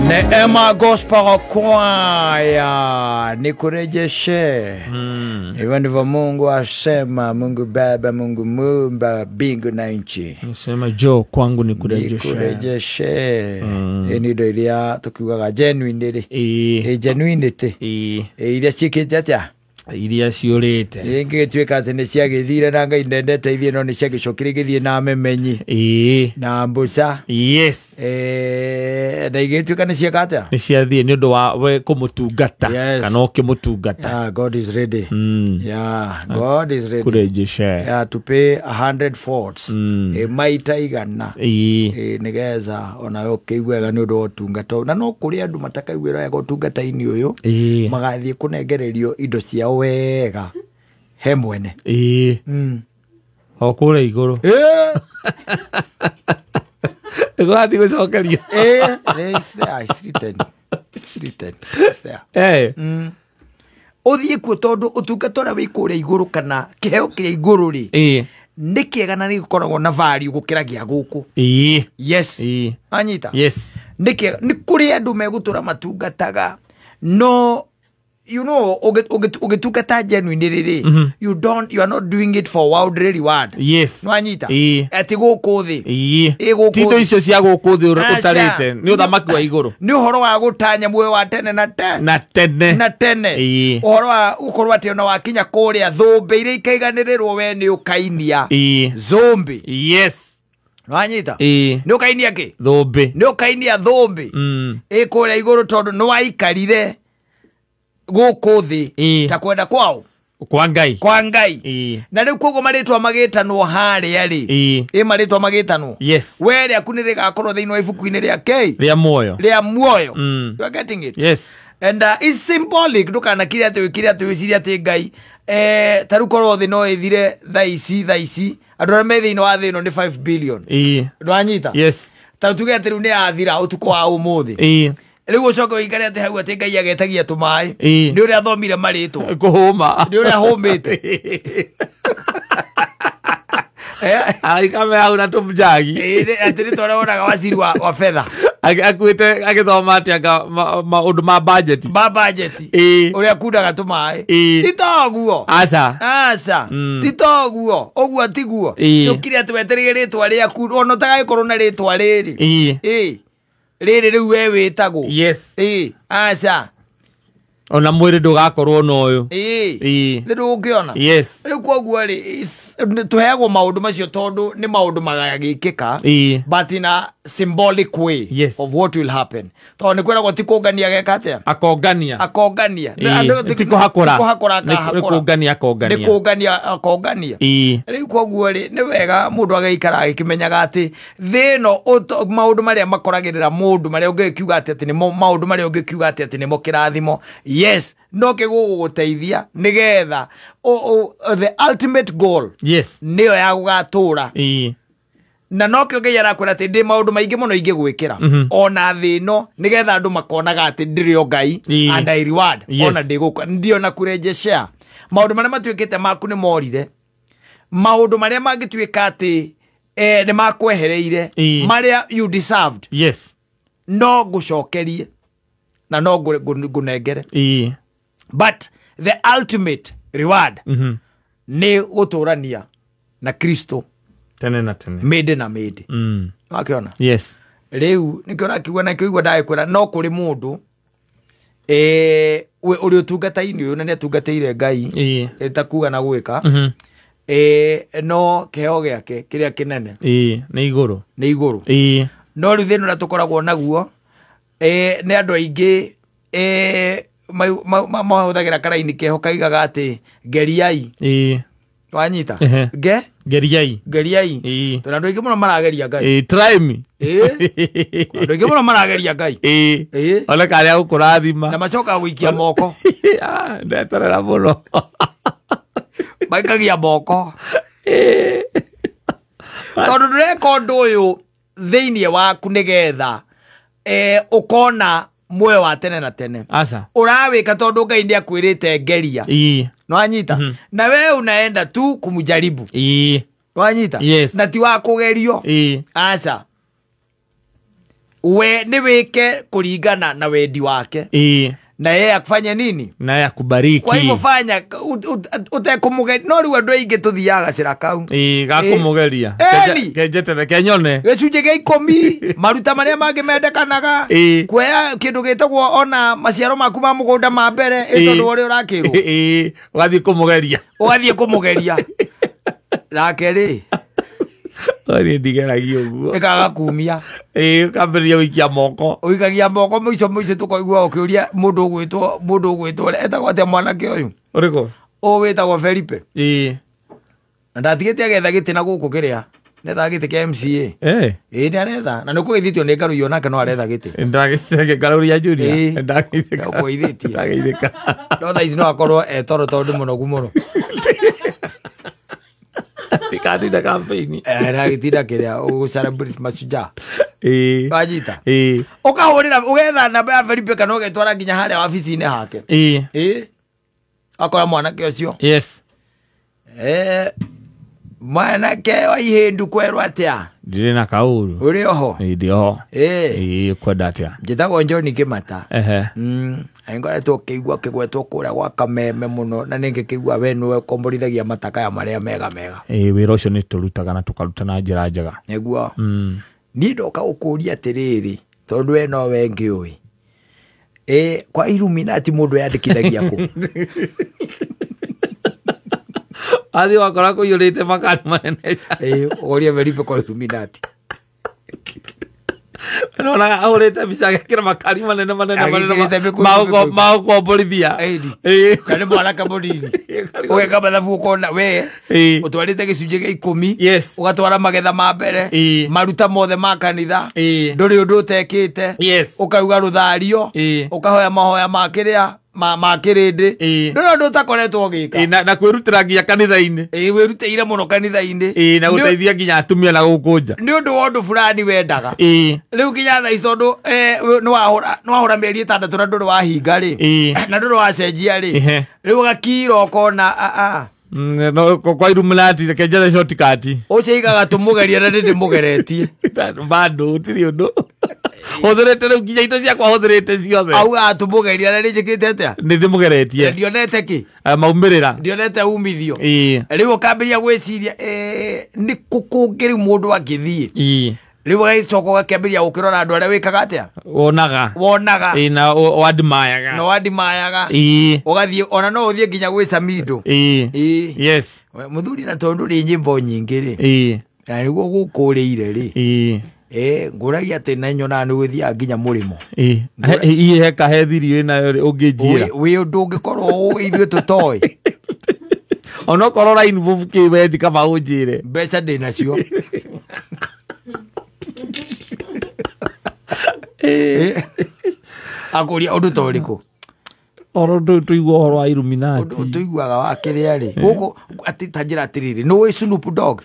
Neema Gospel Choir, nikurejeshe. Hivyo ndivyo Mungu asema, Mungu Baba, Mungu Muumba mbingu na nchi. Nasema jo kwangu nikurejeshe. Nikurejeshe. Ni indo iria tukiugaga genuine rĩ. Ĩ genuinity. Iria ciĩkĩte atĩa? Iria ciũrĩte. Ingĩgĩtuĩka atĩ nĩ ciagĩthire na Ngai ndendete ithiĩ, no nĩ ciagĩcokire igĩthiĩ na memenyi. Na mbuca. Yes. Na igĩtuĩka nĩ cieka atĩa? Nĩ ciathiĩ nĩ ũndũ wa we kũmũtungata. Yes. Kana ũkĩmũtungata. Yeah, God is ready. Yeah, God is ready. Kũrejesha. Yeah, to pay 100 folds. Maita igana. Nĩgetha onawe ũkĩigue wega nĩ ũndũ wa ũtungata. Na no kũrĩ andũ matakaiguĩra wega ũtungata-inĩ ũyũ. Magathiĩ kũnengererio indo ciao wega he mwene. O kũrĩa igũrũ. Ĩgũgathiĩ gũcokerio. It's there, it's written. It's written. It's there. Ũthiĩ kuo tondũ ũtungata ũrĩa wĩ kũrĩa igũrũ kana kĩheo kĩa igũrũ rĩ, nĩ kĩega na nĩgĩkoragwo na value gũkĩra gĩa gũkũ. Yes. Anyita? Yes. Nĩ kĩega. Nĩ kũrĩ andũ megũtũra matungataga, no you know, ũgĩtungata genuine rĩrĩ, you are not doing it for worldly reward. Yes. Nwanyita? Atĩ gũkũ thĩ. Gũkũ Ti indo thĩ. icio cia gũkũ thĩ ũtarĩte. Nĩ ũthamaki wa igũrũ. Nĩ ũhoro wa gũtanya muoyo wa tene na tene. Na tene. Na tene. Ũhoro wa gũkorwo atĩ ona wakinya kũrĩa thũmbĩ iria ikaiganĩrĩrwo we nĩ ũkainia. Zũmbĩ. Yes. Nwanyita? Nĩ ũkainia kĩ? Thũmbĩ. Nĩ ũkainia thũmbĩ. Kũrĩa igũrũ tondũ nĩ waikarire gũkũ thĩ ta kwenda kwao. Kwa Ngai. Kwa Ngai. Na rĩu koguo marĩtwa magĩtanwo harĩa rĩ. Marĩtwa magĩtanwo. Yes. We rĩaku nĩ rĩgakorwo thĩinĩ wa ibuku-inĩ rĩa kĩ? Rĩa muoyo. Rĩa muoyo. You are getting it? Yes. And it's symbolic. Ndũkanakire atĩ wĩkire atĩ wĩcirie atĩ Ngai ta rĩu korwo thĩ no ĩthire thaa ici thaa ici andũ arĩa me thĩinĩ wa thĩ ĩno nĩ 5 billion. Ndwanyita? Yes. Ta tuge atĩ rĩu nĩ yathira ũtukũ wa ũmũthĩ. Rĩu ũcoke ũikare atĩ hau atĩ Ngai agetagia tũmaĩ. Nĩ ũrĩa athomire marĩtwa. Kũhũma. Nĩ ũrĩa hũmĩte. Araika me hau na tũmjagi. Atĩ nĩ ta ũrĩa wonaga waziri wa fedha. Akuĩte agĩthoma atĩ anga maũndũ ma budget. Ma budget. Ũrĩa akundaga tũmaĩ. Ti toguo. Aca. Aca. Ti toguo. Ũguo tiguo. Tũkire atĩ wetereire rĩtwa rĩaku ona ũtagagĩkorwo na rĩtwa rĩrĩ. Rĩrĩ rĩu we wĩtagwo. Yes. Aca. Ona mwĩrĩ ndũgakorwo na ũyũ. Nĩ ndũgũkĩona. Yes. Rĩu koguo rĩ, tũheagwo maũndũ macio tondũ nĩ maũndũ magagĩkĩka. But in a symbolic way. Yes. Of what will happen. Tondũ nĩ kwĩragwo ti kũngania geka atĩa? Akongania. Akongania. Ti kũhakũra. Ti kũhakũra akahakũra. Nĩ kũngania akongania. Nĩ kũngania akongania. Rĩu koguo rĩ, nĩ wega mũndũ agaikara agĩkĩmenyaga atĩ thĩ ĩno maũndũ marĩa makoragĩrĩra mũndũ marĩa ũngĩkiuga atĩ nĩmo maũndũ marĩa ũngĩkiuga atĩ nĩmo kĩrathimo. Yes, no kĩgũgũteithia nĩgetha the ultimate goal. Yes. Nĩyo ya gũgatũra. Na no kĩo Ngai arakwĩra atĩ ndĩ maũndũ maingĩ mũno ingĩgwĩkĩra. Ona thĩ ĩno nĩgetha andũ makonaga atĩ ndĩrĩ o Ngai and I reward. Yes. Ona ndĩgũka ndiona kũrejeshea. Maũndũ marĩa matuĩkĩte maku nĩ morire. Maũndũ marĩa mangĩtuĩka atĩ nĩ makwehereire marĩa you deserved. Yes. No ngũcokerie na no ngũnengere. But the ultimate reward nĩ gũtũrania na Kristo tene na tene. Mĩndĩ na mĩndĩ. Wakĩona? Yes. Rĩu nĩkĩo ũrakiuga na kĩo igua ndagĩkwĩra no kũrĩ mũndũ ũrĩ ũtungata-inĩ ũyũ na nĩ atungatĩire Ngai ta kuga na gwĩka. No kĩheo gĩake kĩrĩa kĩnene nĩ igũrũ. Nĩ igũrũ. No rĩu thĩna ũrĩa tũkoragwo naguo nĩ andũ aingĩ mahũthagĩra karaini keho kaigaga atĩ ngeriai. Wanyita? Ngeriai. Ngeriai. Tondũ andũ aingĩ mũno marageria Ngai. Try me. Andũ aingĩ mũno marageria Ngai. One karĩa gũkũrathima. Na macokaga gũikia moko. Ndeterera mũno. Maikagia moko. Tondũ ndũreka ũndũ ũyũ thĩinĩ waku nĩgetha ũkona muoyo wa tene na tene. Asa. Ũrawĩka tondũ Ngai nĩ akwĩrĩte ngeria. Nwanyita? Na we unaenda tu kumjaribu. Nwanyita? Yes. Na ti wa kũgerio. Aca. We nĩ wĩke kũringana na wendi wake. Na yeye akufanye nini? Naye akubariki. Kwa hivyo fanya utekumugeria. No rĩu andũ aingĩ tũthiaga gacĩra kau. Gakũmũgeria. Kenjetere kenyone. Gĩcunjĩ gĩa 10 maruta marĩa mangĩ mendekanaga. Kuoya kĩndũ gĩtagwo ona maciaro maku ma mũgũnda ma mbere tondũ ũrĩa ũrakĩrwo. Ũgathiĩ kũmũgeria. Ũgathiĩ kũmũgeria. Nake rĩ Ori ndigeragia ũguo. Ĩkaga kumia. Ũkambĩrĩria gũikia moko. Ũikagia moko mũico mũico tũkaigua ũkĩũria mũndũ ũgwĩtwo etagwo atĩa mwanake ũyũ? Ũrĩkũ? Ũyũ wĩtagwo Felipe. Na ndatigĩte agetha gĩtĩ na gũkũ kĩrĩa. Nĩethaga gĩtĩ kĩa MCA. Nĩ aretha. Na nĩũkũgeithĩtio nĩ Ngarũi onake no aretha gĩtĩ. Ngarũi Junior. Ndageithĩka. Nĩũkũgeithĩtie. Ndageithĩka. No thaa ici no akorwo e toro tondũ nĩ mũnogu mũno. Ndikatinda campaign. Ndagĩtinda kĩrĩa ũgũ-celebrate mashujaa. Wanyita? Ũkahũrĩra ũgetha namba ya Felipe kana ũgetwara nginya harĩa wabici-inĩ hake. Akora mwanake ũcio. Yes. Mwanake wa Ihĩndu kwerwo atĩa? Ndirĩ na kaũru. Ũrĩ oho? Ndĩ oho. Kwenda atĩa? Njĩtagwo John Kĩmata. Ngoretwo ngĩigua kĩgwetwo kũrĩa gwa Kameme mũno na nĩngĩkĩigua we nĩwe ũkomborithagia matakaya marĩa mega mega. Wĩra ũcio nĩ tũrutaga na tũkaruta na njĩra njega. Nĩguo. Niĩ ndoka gũkũria atĩrĩrĩ tondũ we nowe ngĩũĩ. Kwa Illuminati mũndũ yandĩkithagia kũ? Athiĩ wakora kũiyũrĩte makari manene. Ũrie Felipe kwa Illuminati. Nonaga ahũrĩte mbica agekĩra makari manene manene manene maũkomborithia. Kana nĩ mwanake mũnini. Ũgeka mathabu ũkona we ũtwarĩte gĩcunjĩ gĩa 10. Yes. Ũgatwara magetha ma mbere. Maruta mothe ma kanitha. Ndũrĩ ũndũ ũtekĩte. Yes. Ũkauga rũthario. Ũkahoya mahoya ma kĩrĩa ma kĩrĩndĩ. Ndũrĩ ũndũ ũtakoretwo ũgĩka. Na kwĩrutĩra nginya kanitha-inĩ. Wĩrutĩire mũno kanitha-inĩ. Na gũteithia nginya atumia na gũkũ nja. Nĩ ũndũ wa ũndũ fulani wendaga. Rĩu nginya thaa ici tondũ nĩ wahũra mĩeri 6 na ndũrĩ wahinga rĩ. Na ndũrĩ wacenjia rĩ. Rĩu ũgakira ũkona Kwa Illuminati reke njethe shortcut. Ũcio aigaga tũmũgerie na nĩ ndĩmũgeretie. Bado gũtirĩ ũndũ. Hũthĩrĩte rĩu nginya indo ciakwa hũthĩrĩte ciothe. Augaga tũmũgerie na nĩ njĩkĩte atĩa? Nĩ ndĩmũgeretie. Ndionete kĩ? Maumĩrĩra. Ndionete umithio. Rĩu ũkambĩrĩria gwĩciria nĩ kũ kũngĩ rĩu mũndũ angĩthiĩ. Rĩu ũgagĩcoka ũgakĩambĩrĩria gũkĩrora andũ arĩa wĩkaga atĩa? Wonaga. Wonaga. Na wandimayaga. Na wandimayaga. Ũgathiĩ ona no ũthiĩ nginya gwĩ Samido. Yes. Mũthuri na tondũ rĩ nyĩmbo nyingĩ rĩ. Na nĩguo gũkũrĩire rĩ. Ngũragia atĩ na nyonaga nĩ ũgĩthiaga nginya mũrĩmo. Hihi he kahethiri wĩnayo rĩ ũngĩnjĩra. Wĩ ũndũ ũngĩkorwo ithuĩ tũtoĩ. Onokorwo raini bovu kĩ wendi kaba ũnjĩre. Mbeca ndĩ nacio. Akũria ũndũ ta ũrĩkũ? Oro tũigua ũhoro wa Illuminati. Ũndũ tũiguaga wa kĩrĩa rĩ. Gũkũ atĩ ta njĩra atĩrĩrĩ, nĩũĩ Snoop Dogg?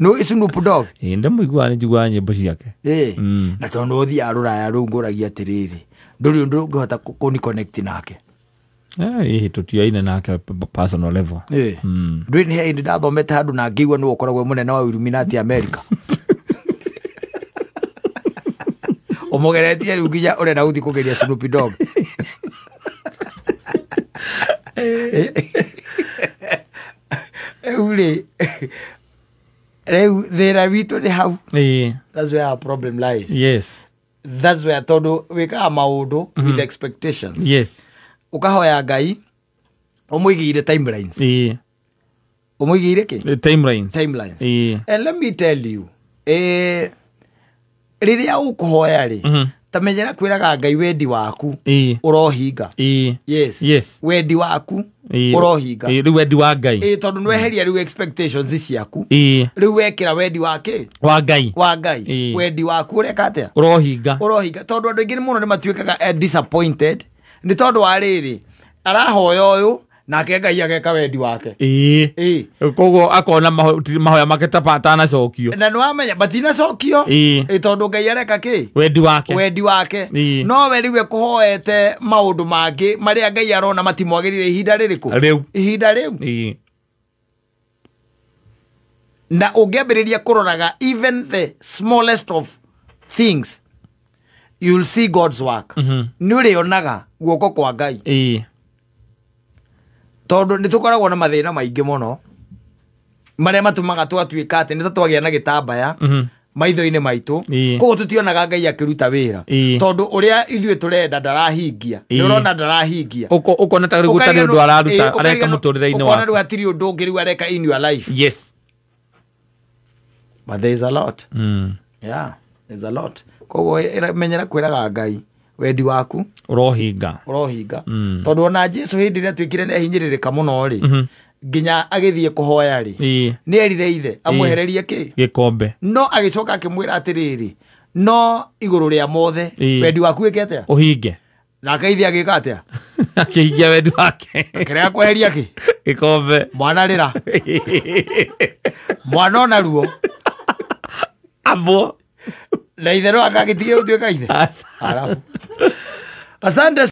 Nĩũĩ Snoop Dogg? Ndĩmũiguaga nĩ njiguaga nyĩmbo ciake. Na tondũ ũthiaga rũraya rũu ngũragia atĩrĩrĩ, ndũrĩ ũndũ ũngĩhota kũni connect nake. Tũtiaine nake personal level. Ndũĩ nĩ hĩndĩ ndathomete handũ na ngĩigua nĩwe ũkoragwo mũnene wa Illuminati America. Ũmũgeretie rĩu nginya ũrenda gũthiĩ kũgeria Snoop Dogg. Rĩu rĩ, rĩu thĩna witũ nĩ hau. That's where our problem lies. Yes. That's where tondũ wĩkaga maũndũ with expectations. Yes. Ũkahoya Ngai ũmũigĩire timelines. Ũmũigĩire kĩ? Timelines. Timelines. And let me tell you, rĩrĩa ũkũhoya rĩ, ta menyera kwĩraga Ngai wendi waku ũrohinga. Yes. Yes. Wendi waku ũrohinga. Rĩu wendi wa Ngai. Tondũ nĩweheria rĩu expectations ciaku. Rĩu wekĩra wendi wa kĩ? Wa Ngai. Wa Ngai. Wendi waku ũreka atĩa? Ũrohinga. Ũrohinga. Tondũ andũ aingĩ mũno nĩ matuĩkaga disappointed nĩ tondũ wa rĩrĩ arahoya ũyũ nake Ngai ageka wendi wake. Koguo akona mahoya make tatanacokio. Na nĩwamenya matinacokio tondũ Ngai areka kĩ? Wendi wake. Wendi wake. No we rĩu ekũhoete maũndũ mangĩ marĩa Ngai arona matimwagĩrĩire ihinda rĩrĩkũ? Rĩu. Ihinda rĩu. Na ũngĩambĩrĩria kũroraga even the smallest of things, you'll see God's work. Nĩ ũrĩonaga guoko kwa Ngai. Tondũ nĩ tũkoragwo na mathĩna maingĩ mũno marĩa matũmaga twatuĩka atĩ nĩ ta twagĩa na gĩtambaya maitho-inĩ maitũ. Koguo tũtionaga Ngai akĩruta wĩra. Tondũ ũrĩa ithuĩ tũrenda ndarahingia. Nĩ ũrona ndarahingia. Ũkona ta rĩu gũtarĩ ũndũ araruta areka mũtũrĩre-inĩ Ũkona waku. rĩu hatirĩ ũndũ ũngĩ rĩu areka in your life. But there is a lot. Yeah, there's a lot. Koguo menyera kwĩraga Ngai wendi waku Ũrohinga. Ũrohinga. Tondũ ona Jesu hĩndĩ ĩrĩa atuĩkire nĩ ahinyĩrĩrĩka mũno rĩ, nginya agĩthiĩ kũhoya rĩ, nĩ erire ithe amwehererie kĩ? Gĩkombe. No agĩcoka akĩmwĩra atĩrĩrĩ, no igũrũ rĩa mothe, wendi waku wĩke atĩa? Ũhinge. Nake ithe agĩka atĩa? Akĩhingia wendi wake. Akĩrega kweheria kĩ? Gĩkombe. Mwana rĩra, mwana ona ruo. Ambwo. Na ithe no akagĩtige gũtuĩka ithe. Aca. Arabu. Asante.